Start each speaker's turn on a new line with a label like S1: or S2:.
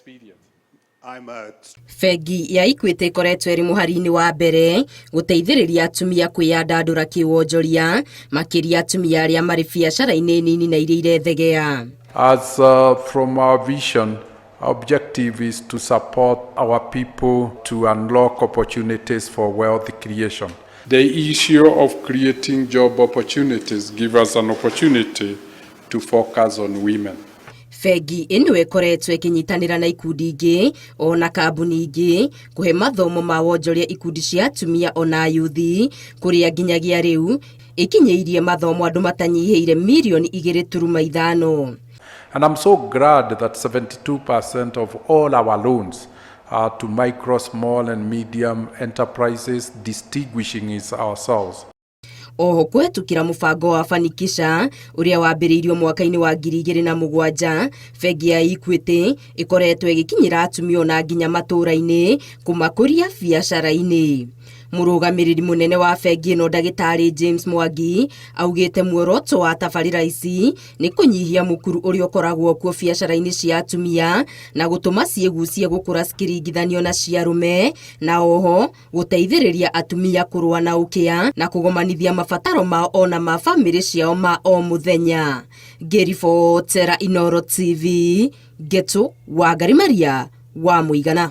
S1: Experience.
S2: I'm a
S3: Bengi ya Equity ĩkoretwo ĩrĩ mũhari-inĩ wa mbere gũteithĩrĩria atumia kwĩyandandũra kĩwonjoria, makĩria atumia arĩa marĩ biacara-inĩ nini na iria irethegea.
S1: As from our vision, our objective is to support our people to unlock opportunities for wealth creation. The issue of creating job opportunities give us an opportunity to focus on women.
S3: Bengi ĩno ĩkoretwo ĩkĩnyitanĩra na ikundi ingĩ ona kambuni ingĩ kũhe mathomo ma wonjoria ikundi cia atumia ona ayuthi, kũrĩa nginyagia rĩu ĩkinyĩirie mathomo andũ matanyihĩire mirioni 2.5.
S1: And I'm so glad that 72% of all our loans are to micro, small, and medium enterprises, distinguishing is ourselves.
S3: Oho kũhetũkĩra mũbango wa Fanikisha ũrĩa wambĩrĩirio mwaka-inĩ wa 2007, bengi ya Equity ĩkoretwo ĩgĩkinyĩra atumia ona nginya matũũra-inĩ kũmakũria biacara-inĩ. Mũrũgamĩrĩri mũnene wa bengi ĩno, ndagĩtarĩ James Mwangi, augĩte muoroto wa tabarĩra ici nĩ kũnyihia mũkuru ũrĩa ũkoragwo kuo biacara-inĩ cia atumia na gũtũma ciĩgucie gũkũra cikĩringithanio na cia arũme, na oho gũteithĩrĩria atumia kũrũa na ũkĩa na kũgomanithia mabataro mao ona ma bamĩrĩ ciao ma o mũthenya. Ngĩribotera Inooro TV, Ngetu Wangari Maria wa Mũigana.